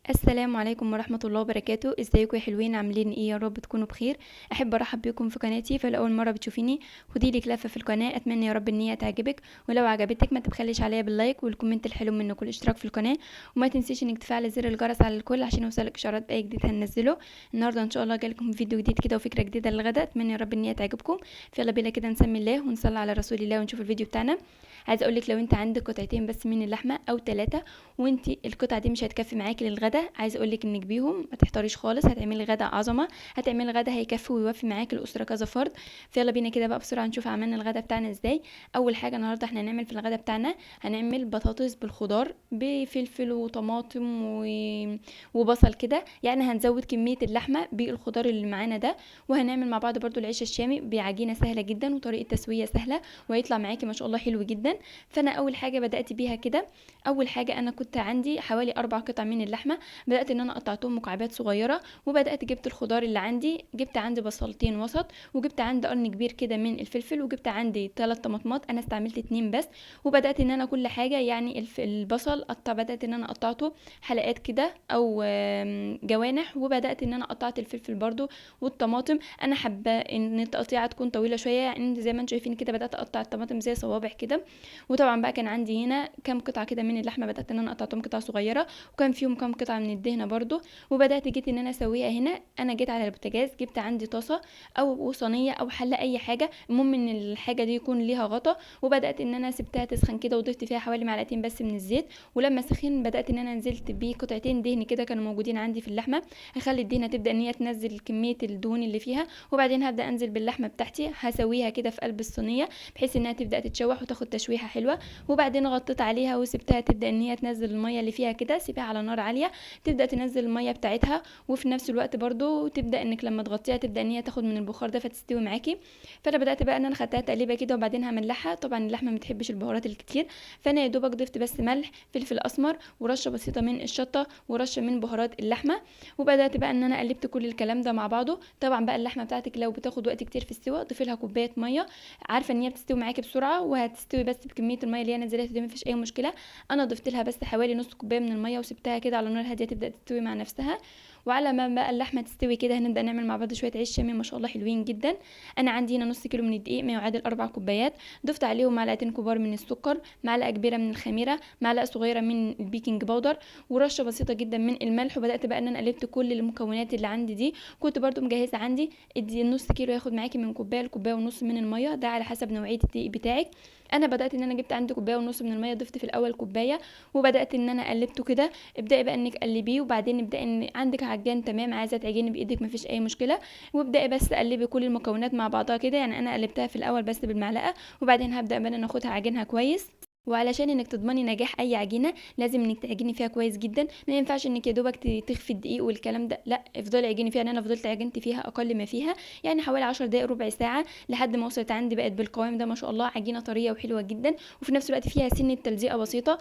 السلام عليكم ورحمة الله وبركاته. ازيكم يا حلوين؟ عاملين ايه؟ يا رب تكونوا بخير. احب ارحب بكم في قناتي، فلأول مرة بتشوفيني خدي لك لفة في القناة، اتمنى يا رب ان هي تعجبك، ولو عجبتك ما تبخليش عليا بال like وال comment الحلو منك والاشتراك في القناة، وما تنسيش انك تفعلي زر الجرس على الكل عشان يوصلك اشعارات باي جديد هننزله. النهارده ان شاء الله جالكم فيديو جديد كده وفكرة جديدة للغدا، اتمنى يا رب ان هي تعجبكم. فيلا بينا كده نسمي الله ونصلي على رسول الله ونشوف الفيديو بتاعنا. عايزه اقول لك لو انت عندك قطعتين بس من اللحمة او 3 وانت القطعة دي مش هتكفي معاكي للغدا، عايزه اقول لك انك بيهم ما تحتاريش خالص، هتعملي غدا عظمه، هتعملي غدا هيكفي ويوفي معاكي الاسرة كذا فرد. فيلا بينا كده بقى بسرعة نشوف عملنا الغدا بتاعنا ازاي. اول حاجة النهارده احنا هنعمل في الغدا بتاعنا هنعمل بطاطس بالخضار بفلفل وطماطم وبصل كده، يعني هنزود كمية اللحمة بالخضار اللي معانا ده. وهنعمل مع بعض برده العيش الشامي بعجينه سهلة جدا وطريقه تسويه سهلة، وهيطلع معاكي ما شاء الله حلو جدا. فانا اول حاجة بدات بيها كده، اول حاجة انا كنت عندي حوالي 4 قطع من اللحمة، بدات ان انا قطعتهم مكعبات صغيرة، وبدات جبت الخضار اللي عندي، جبت عندي بصلتين وسط، وجبت عندي قرن كبير كده من الفلفل، وجبت عندي 3 طماطمات، انا استعملت 2 بس. وبدات ان انا كل حاجة يعني البصل قطع، بدات ان انا قطعته حلقات كده او جوانح، وبدات ان انا قطعت الفلفل برده والطماطم. انا حابة ان التقطيعه تكون طويلة شوية، يعني زي ما انتم شايفين كده بدات اقطع الطماطم زي صوابع كده. وطبعا بقى كان عندي هنا كام قطعه كده من اللحمة، بدات ان انا قطعتهم قطع صغيرة، وكان فيهم كام قطعه من الدهنه برده. وبدات جيت ان انا اسويها هنا، انا جيت على البوتاجاز جبت عندي طاسه او صينية او حله اي حاجة، المهم ان الحاجة دي يكون ليها غطا، وبدات ان انا سبتها تسخن كده، وضفت فيها حوالي معلقتين بس من الزيت. ولما سخن بدات ان انا نزلت بيه قطعتين دهن كده كانوا موجودين عندي في اللحمة، هخلي الدهنه تبدا ان هي تنزل كمية الدهون اللي فيها، وبعدين هبدا انزل باللحمه بتاعتي هسويها كده في قلب الصينية بحيث انها تبدا تتشوح وتاخد تشويحه حلوة. وبعدين غطيت عليها وسبتها تبدا ان هي تنزل المية اللي فيها كده، سيبها على نار عالية تبدا تنزل المية بتاعتها، وفي نفس الوقت برضو تبدا انك لما تغطيها تبدا ان هي تاخد من البخار ده فتستوي معاكي. فانا بدات بقى ان انا خدتها تقليبه كده، وبعدين هملحها. طبعا اللحمة ما بتحبش البهارات الكتير، فانا يا دوبك ضفت بس ملح، فلفل اسمر، ورشه بسيطة من الشطه، ورشه من بهارات اللحمة. وبدات بقى ان انا قلبت كل الكلام ده مع بعضه. طبعا بقى اللحمة بتاعتك لو بتاخد وقت كتير في السوا ضيفي لها كوباية مية، عارفه ان هي بتستوي معاكي بسرعة وهتستوي بس بكمية المية اللي هي نزلتها دي، مفيش اي مشكلة. انا ضفت لها بس حوالي نص كوباية من المية وسبتها كده على نار هادية تبدا تستوي مع نفسها. وعلى ما بقى اللحمة تستوي كده هنبدا نعمل مع بعض شوية عيش شامي ما شاء الله حلوين جدا. انا عندي هنا نص كيلو من الدقيق ما يعادل 4 كوبايات، ضفت عليهم معلقتين كبار من السكر، معلقه كبيرة من الخميره، معلقه صغيرة من ال baking powder، ورشه بسيطة جدا من الملح. وبدات بقى ان انا قلبت كل المكونات اللي عندي دي، كنت برده مجهزة عندي ادي النص كيلو ياخد معاكي من كوباية لكوبايه ونص من المية، ده على حسب نوعية الدقيق بتاعك. انا بدات ان انا جبت عندي كوباية ونص من المية، ضفت في الاول كوباية وبدات ان انا قلبته كده. ابداي بقى انك قلبية، وبعدين ابداي ان عندك عجان تمام، عايزه تعجني بايدك مفيش اي مشكلة، وابداي بس قلبي كل المكونات مع بعضها كده. يعني انا قلبتها في الاول بس بالمعلقه، وبعدين هبدا بقى ان اخدها عجنها كويس. وعلشان انك تضمني نجاح اي عجينه لازم انك تعجني فيها كويس جدا، ما ينفعش انك يا دوبك تخفي الدقيق والكلام ده، لا افضلي عجيني فيها. انا فضلت عجنت فيها اقل ما فيها يعني حوالي 10 دقائق ربع ساعة لحد ما وصلت عندي بقت بالقوام ده ما شاء الله، عجينه طرية وحلوه جدا، وفي نفس الوقت فيها سنة تلزيقه بسيطة.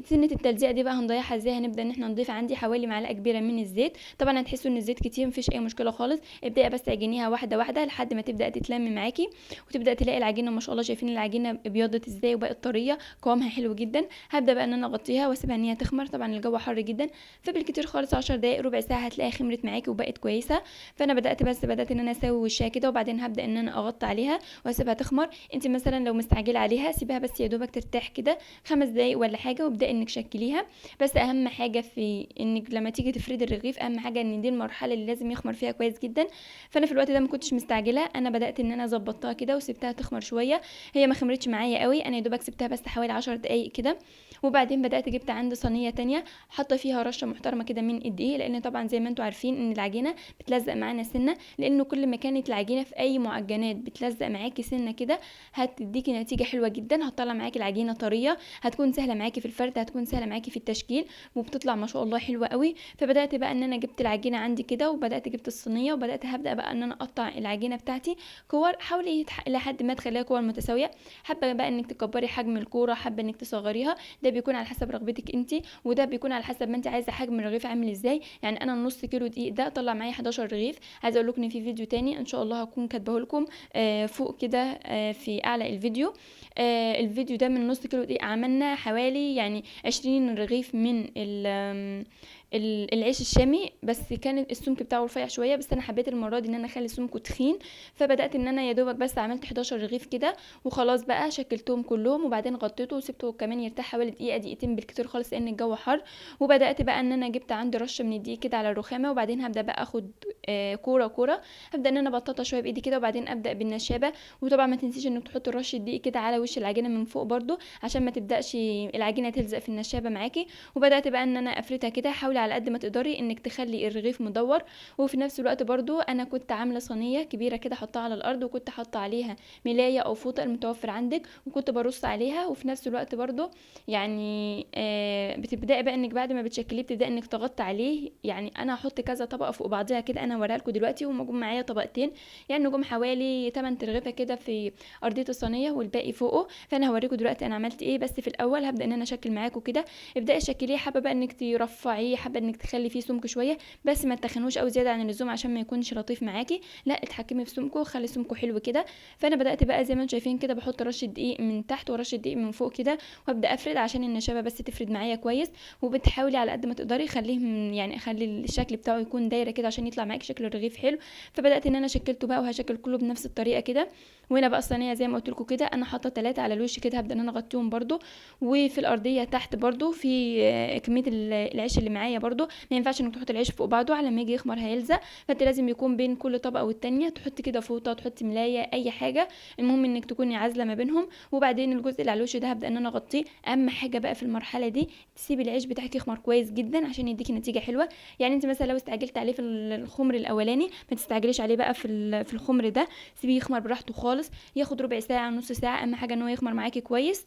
سنة التلزيقه دي بقى هنضيعها ازاي؟ هنبدا ان احنا نضيف عندي حوالي معلقه كبيرة من الزيت. طبعا هتحسوا ان الزيت كتير مفيش اي مشكلة خالص، ابداي بس عجينيها واحدة واحدة لحد ما تبدا تتلم معاكي وتبدا تلاقي العجينة ما شاء الله. شايفين العجينة ابيضت ازاي وبقت طرية، قوامها حلو جدا. هبدا بقى ان انا اغطيها واسيبها ان هي تخمر. طبعا الجو حر جدا، فبالكتير خالص 10 دقائق ربع ساعة هتلاقيها خمرت معاكي وبقت كويسة. فانا بدات ان انا اسوي وشها كده، وبعدين هبدا ان انا اغطي عليها واسيبها تخمر. انت مثلا لو مستعجلة عليها سيبها بس يا دوبك ترتاح كده 5 دقائق ولا حاجة، وابداي انك شكليها. بس اهم حاجة في انك لما تيجي تفردي الرغيف، اهم حاجة ان دي المرحلة اللي لازم يخمر فيها كويس جدا. فانا في الوقت ده ما كنتش مستعجلة، انا بدات ان انا ظبطتها كده وسبتها تخمر شوية. هي ما خمرتش معايا قوي، انا يا دوبك سبتها بس حوالي 10 دقايق كده. وبعدين بدات جبت عندي صينية تانية حاطه فيها رشه محترمه كده من الدقيق، لان طبعا زي ما انتم عارفين ان العجينة بتلزق معانا سنة، لانه كل ما كانت العجينة في اي معجنات بتلزق معاكي سنة كده هتديكي نتيجة حلوة جدا، هتطلع معاكي العجينة طرية، هتكون سهلة معاكي في الفرد، هتكون سهلة معاكي في التشكيل، وبتطلع ما شاء الله حلوة قوي. فبدات بقى ان انا جبت العجينة عندي كده، وبدات جبت الصينية، وبدات هبدا بقى ان انا اقطع العجينة بتاعتي كور. حاولي لحد ما تخليها كور متساوية. حابة بقى انك تكبري حجم الكورة، حابة انك تصغريها، ده بيكون على حسب رغبتك انت، وده بيكون على حسب ما انت عايزه حجم الرغيف عامل ازاي. يعني انا النص كيلو دقيق ده طلع معايا 11 رغيف. عايزه اقول لكم ان في فيديو تاني ان شاء الله هكون كاتبه لكم فوق كده في اعلى الفيديو. الفيديو ده من نص كيلو دقيق عملنا حوالي يعني 20 رغيف من العيش الشامي، بس كان السمك بتاعه رفيع شوية، بس انا حبيت المرة دي ان انا اخلي سمكة تخين. فبدات ان انا يا دوبك بس عملت 11 رغيف كده وخلاص بقى، شكلتهم كلهم وبعدين غطيته وسبته كمان يرتاح حوالي دقيقة دقيقتين بالكتير خالص لان الجو حر. وبدات بقى ان انا جبت عندي رشه من الدقيق كده على الرخامه، وبعدين هبدا بقى اخد كورة كورة، هبدا ان انا بططها شوية بايدي كده، وبعدين ابدا بالنشابه. وطبعا ما تنسيش انك تحطي رشه دقيق كده على وش العجينة من فوق برده عشان ما تبداش العجينة تلزق في النشابه معاكي. وبدات بقى ان انا افردها كده، حاولي على قد ما تقدري انك تخلي الرغيف مدور. وفي نفس الوقت برده انا كنت عامله صينية كبيرة كده حطاها على الارض، وكنت حاطه عليها ملايه او فوطه المتوفر عندك، وكنت برص عليها. وفي نفس الوقت برده يعني بتبداي بقى انك بعد ما بتشكليه بتبداي انك تغطي عليه. يعني انا هحط كذا طبقه فوق بعضها كده، انا هوريها لكم دلوقتي. وهم جم معايا طبقتين، يعني جم حوالي 8 ترغيفه كده في ارضية الصينية والباقي فوقه. فانا هوريكم دلوقتي انا عملت ايه، بس في الاول هبدا ان انا اشكل معاكم كده. ابداي شكلية، حابة بقى انك ترفعيه، حابة انك تخلي فيه سمك شوية، بس ما تخنوش قوي زيادة عن اللزوم عشان ما يكونش لطيف معاكي، لا اتحكمي في سمكة وخلي سمكة حلو كده. فانا بدات بقى زي ما انتم شايفين كده بحط رشه دقيق من تحت ورشه دقيق من فوق كده، وابدا افرد عشان النشابه بس تفرد معايا كويس. وبتحاولي على قد ما تقدري خليه يعني خلي الشكل بتاعه يكون دايرة كده عشان يطلع معاكي شكل الرغيف حلو. فبدات ان انا شكلته بقى، وهشكل كله بنفس الطريقة كده. وهنا بقى الصينية زي ما قلت لكم كده انا حاطه 3 على الوش كده، هبدا ان انا اغطيهم برده. وفي الارضية تحت برده في كمية العيش اللي معايا برده، ما ينفعش انك تحط العيش فوق بعضه على ما يجي يخمر هيلزق، فانت لازم يكون بين كل طبقه والتانية تحطي كده فوطه، تحطي ملايه، اي حاجة، المهم انك تكوني عازله ما بينهم. وبعدين الجزء اللي على الوش ده هبدا ان انا اغطيه. اهم حاجة بقى في المرحلة دي تسيبي العيش بتاعك يخمر كويس جدا عشان يديكي نتيجة حلوة. يعني انت مثلا لو استعجلت عليه في الخمر الاولاني ما تستعجليش عليه بقى في الخمر ده، سيبيه يخمر براحته خالص، ياخد ربع ساعة نص ساعة، اهم حاجة ان هو يخمر معاكي كويس.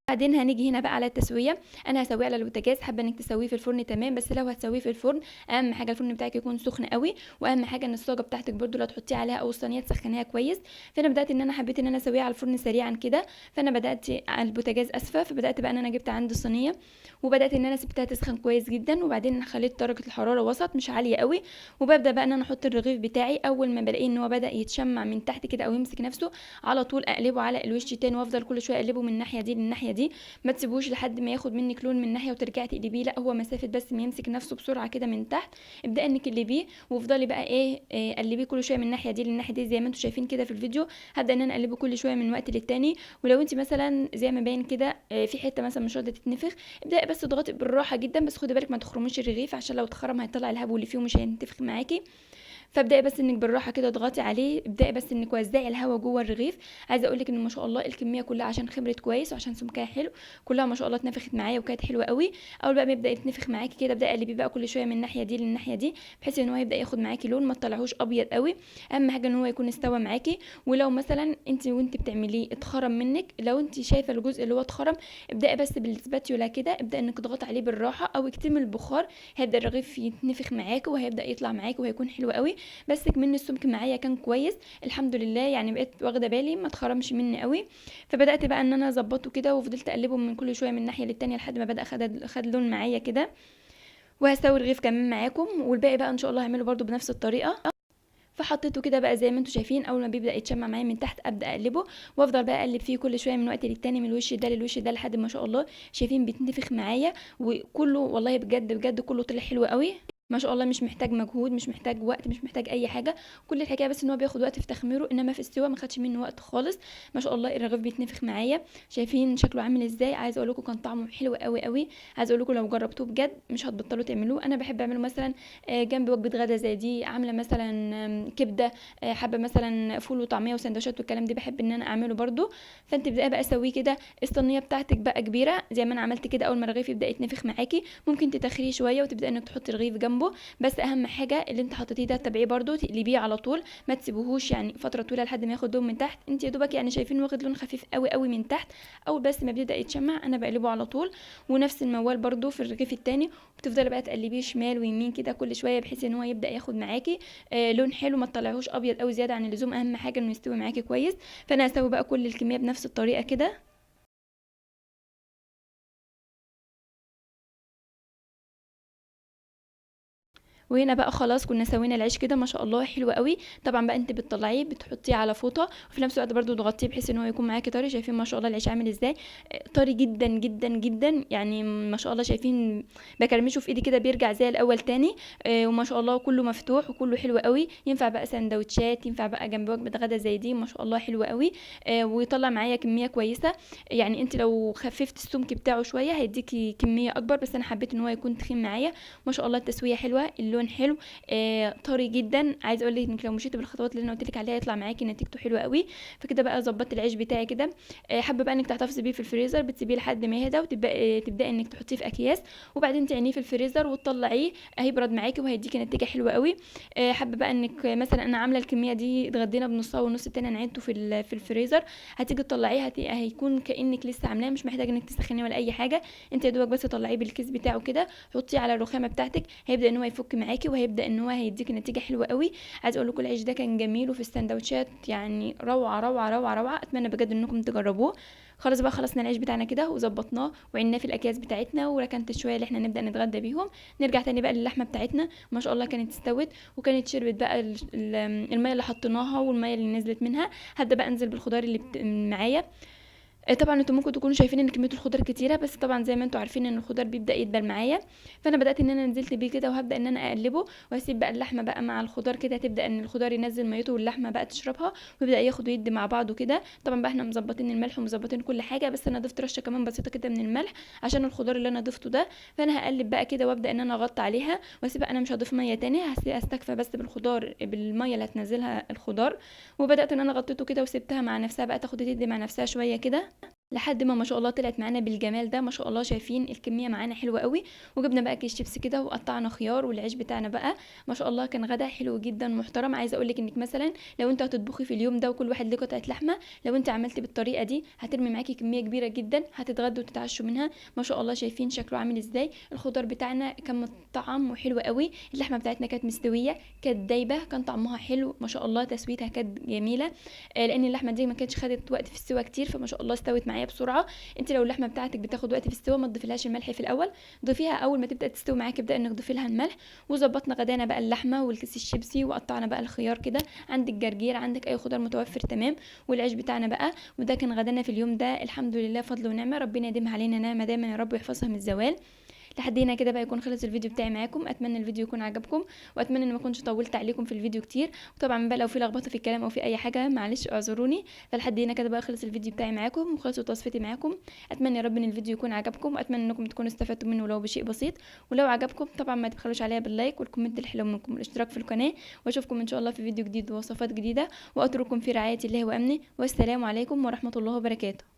بعدين هنيجي هنا بقى على التسوية، انا هسويه على البوتاجاز، حابة انك تسويه في الفرن تمام، بس لو هتسويه في الفرن اهم حاجة الفرن بتاعك يكون سخن قوي، واهم حاجة ان الصاجه بتاعتك برده لا تحطيه عليها او الصينية تسخنيها كويس. فانا بدات ان انا حبيت ان انا اسويه على الفرن سريعا كده، فانا بدات على البوتاجاز اسفه. فبدات بقى ان انا جبت عندي الصينية وبدات ان انا سبتها تسخن كويس جدا، وبعدين خليت درجه الحرارة وسط مش عالية قوي. وببدا بقى ان انا احط الرغيف بتاعي، اول ما بلاقيه ان هو بدا يتشمع من تحت كده او يمسك نفسه على طول اقلبه على الوش تاني، وافضل كل شوية اقلبه من الناحية دي للناحيه دي، ما تسيبوش لحد ما ياخد منك لون من ناحية وترجعي تقلبيه، لا هو مسافة بس ما يمسك نفسه بسرعة كده من تحت ابداي انك قلبية، وافضلي بقى ايه قلبية كل شوية من الناحية دي للناحيه دي زي ما انتم شايفين كده في الفيديو. هبدا ان انا اقلبه كل شوية من وقت للتاني. ولو انت مثلا زي ما باين كده في حتة مثلا مش راضية تتنفخ، ابداي بس اضغطي بالراحة جدا، بس خدي بالك ما تخرميش الرغيف عشان لو اتخرم هيطلع الهبو اللي فيه ومش هينتفخ معاكي. فابداي بس انك بالراحة كده اضغطي عليه، ابداي بس انك وزعي الهواء جوه الرغيف. عايزه اقول لك ان ما شاء الله الكمية كلها عشان خمرت كويس وعشان سمكها حلو كلها ما شاء الله اتنفخت معايا وكانت حلوة قوي. اول بقى ما يبدا يتنفخ معاكي كده ابداي قلبية بقى كل شوية من الناحية دي للناحيه دي، بحيث ان هو يبدا ياخد معاكي لون، ما تطلعهوش ابيض قوي، اهم حاجة ان هو يكون استوى معاكي. ولو مثلا انت وانت بتعمليه اتخرم منك، لو انت شايفه الجزء اللي هو اتخرم ابداي بس بالسباتيولا كده ابداي انك تضغطي عليه بالراحة او اكتمي البخار، هيبدا الرغيف يتنفخ معاكي وهيبدا يطلع معاكي وهيكون حلو قوي. بس كمان السمك معايا كان كويس الحمد لله، يعني بقيت واخده بالي ما اتخرمش مني قوي. فبدات بقى ان انا اظبطه كده وفضلت اقلبه من كل شوية من ناحية للتانيه لحد ما بدا خد لون معايا كده. وهسوي الرغيف كمان معاكم، والباقي بقى ان شاء الله هعمله برده بنفس الطريقة. فحطيته كده بقى زي ما انتم شايفين، اول ما بيبدا يتشمع معايا من تحت ابدا اقلبه، وافضل بقى اقلب فيه كل شوية من وقت للتاني، من الوش ده للوش ده لحد ما شاء الله شايفين بيتنفخ معايا، وكله والله بجد بجد كله طلع حلو قوي ما شاء الله. مش محتاج مجهود، مش محتاج وقت، مش محتاج اي حاجة، كل الحكاية بس ان هو بياخد وقت في تخميره، انما في السوا ما خدش منه وقت خالص. ما شاء الله الرغيف بيتنفخ معايا، شايفين شكله عامل ازاي. عايزه اقول لكم كان طعمه حلو قوي قوي، عايزه اقول لكم لو جربتوه بجد مش هتبطلوا تعملوه. انا بحب اعمله مثلا جنب وجبة غدا زي دي، عامله مثلا كبده، حابة مثلا فول وطعميه وسندوتشات والكلام دي، بحب ان انا اعمله برده. فانت ابداي بقى سويه كده. الصينية بتاعتك بقى كبيرة زي ما انا عملت كده، اول ما الرغيف يبدا يتنفخ معاكي ممكن تتخريه شوية وتبدا انك تحطي الرغيف جنبه، بس اهم حاجة اللي انت حطيتيه ده تتابعيه برده، تقلبيه على طول، ما تسيبوهوش يعني فترة طويلة لحد ما ياخد لون من تحت. انت يا دوبك يعني شايفين واخد لون خفيف قوي قوي من تحت، اول بس ما بيبدا يتشمع انا بقلبه على طول. ونفس الموال برده في الرغيف الثاني، وبتفضلي بقى تقلبيه شمال ويمين كده كل شوية بحيث ان هو يبدا ياخد معاكي لون حلو، ما تطلعيهوش ابيض قوي زيادة عن اللزوم، اهم حاجة انه يستوي معاكي كويس. فانا هسوي بقى كل الكمية بنفس الطريقة كده. وهنا بقى خلاص كنا سوينا العيش كده ما شاء الله حلو قوي. طبعا بقى انت بتطلعيه بتحطيه على فوطه، وفي نفس الوقت برده تغطيه بحيث ان هو يكون معاكي طري. شايفين ما شاء الله العيش عامل ازاي، طري جدا جدا جدا، يعني ما شاء الله شايفين بكرمشه في ايدي كده بيرجع زي الاول تاني. وما شاء الله كله مفتوح وكله حلو قوي. ينفع بقى سندوتشات، ينفع بقى جنب وجبة غدا زي دي، ما شاء الله حلو قوي. ويطلع معايا كمية كويسة، يعني انت لو خففت السمك بتاعه شوية هيديكي كمية اكبر، بس انا حبيت ان هو يكون تخين معايا. ما شاء الله التسوية حلوة، اللون حلو، طري جدا. عايزه اقول لك انك لو مشيتي بالخطوات اللي انا قلت لك عليها يطلع معاكي نتيجته حلوة قوي. فكده بقى ظبطت العيش بتاعي كده. حابة بقى انك تحتفظي بيه في الفريزر، بتسيبيه لحد ما يهدى وتبداي انك تحطيه في اكياس، وبعدين تعينيه في الفريزر وتطلعيه، هيبرد معاكي وهيديكي نتيجة حلوة قوي. حابة بقى انك مثلا انا عامله الكمية دي اتغدينا بنصها والنص التاني انا عينته في الفريزر، هتيجي تطلعيه هيكون كانك لسه عاملاه، مش محتاجه انك تسخنيه ولا اي حاجة. انت يا دوبك بس طلعيه بالكيس بتاعه كده، حطيه على الرخامه بتاعتك، هيبدا ان هو يفك معاكي وهيبدا ان هو هيديكي نتيجة حلوة قوي. عايز اقول لكم العيش ده كان جميل، وفي السندوتشات يعني روعه روعه روعه روعه. اتمنى بجد انكم تجربوه. خلاص بقى خلصنا العيش بتاعنا كده وظبطناه وعيناه في الاكياس بتاعتنا، وركنت شوية اللي احنا نبدا نتغدى بيهم. نرجع تاني بقى للحمه بتاعتنا، ما شاء الله كانت استوت وكانت شربت بقى المية اللي حطيناها والمية اللي نزلت منها. هبدا بقى انزل بالخضار اللي معايا. طبعا انتوا ممكن تكونوا شايفين ان كمية الخضار كتيرة، بس طبعا زي ما انتوا عارفين ان الخضار بيبدا يدبل معايا، فانا بدات ان انا نزلت بيه كده وهبدا ان انا اقلبه، واسيب بقى اللحمة بقى مع الخضار كده، تبدا ان الخضار ينزل ميته واللحمة بقى تشربها ويبدا ياخد ويدي مع بعضه كده. طبعا بقى احنا مظبطين الملح ومظبطين كل حاجة، بس انا ضفت رشه كمان بسيطة كده من الملح عشان الخضار اللي انا ضفته ده. فانا هقلب بقى كده وابدا ان انا اغطي عليها واسيبها، انا مش هضيف مية تاني، هستكفى بس بالخضار بالمية اللي هتنزلها الخضار. وبدات ان انا غطيته كده وسبتها مع نفسها بقى تاخد وتدي مع نفسها شوية كده لحد ما شاء الله طلعت معانا بالجمال ده. ما شاء الله شايفين الكمية معانا حلوة قوي. وجبنا بقى كيس شيبس كده وقطعنا خيار، والعيش بتاعنا بقى ما شاء الله كان غدا حلو جدا محترم. عايزه اقول لك انك مثلا لو انت هتطبخي في اليوم ده وكل واحد له قطعه لحمه، لو انت عملتي بالطريقة دي هترمي معاكي كمية كبيرة جدا، هتتغدوا وتتعشوا منها. ما شاء الله شايفين شكله عامل ازاي، الخضار بتاعنا كان مطعم وحلو قوي، اللحمة بتاعتنا كانت مستوية، كانت دايبه، كان طعمها حلو ما شاء الله، تسويتها كانت جميلة، لان اللحمة دي ما كانتش خدت وقت في السوا كتير، فما شاء الله استوت معايا بسرعة. انت لو اللحمة بتاعتك بتاخد وقت في السوا ما تضيفلهاش الملح في الاول، ضيفيها اول ما تبدا تستوي معاكي ابدا انك تضيفي لها الملح. وظبطنا غدانا بقى اللحمة والكيس الشيبسي، وقطعنا بقى الخيار كده، عندك جرجير، عندك اي خضار متوفر تمام، والعيش بتاعنا بقى. وده كان غدانا في اليوم ده، الحمد لله فضل ونعمه، ربنا يديمها علينا نعمه دايما يا رب ويحفظها من الزوال. لحد هنا كده بقى يكون خلص الفيديو بتاعي معاكم. اتمنى الفيديو يكون عجبكم، واتمنى ان ما اكونش طولت عليكم في الفيديو كتير. وطبعا بقى لو في لخبطة في الكلام او في اي حاجة معلش اعذروني. فلحد هنا كده بقى خلص الفيديو بتاعي معاكم وخلصت وصفتي معاكم. اتمنى يا رب ان الفيديو يكون عجبكم، واتمنى انكم تكونوا استفدتوا منه ولو بشيء بسيط. ولو عجبكم طبعا ما تبخلوش عليا بال like وال comment الحلو منكم والاشتراك في القناة، واشوفكم ان شاء الله في فيديو جديد ووصفات جديدة، واترككم في رعاية الله وامنه، والسلام عليكم ورحمة الله وبركاته.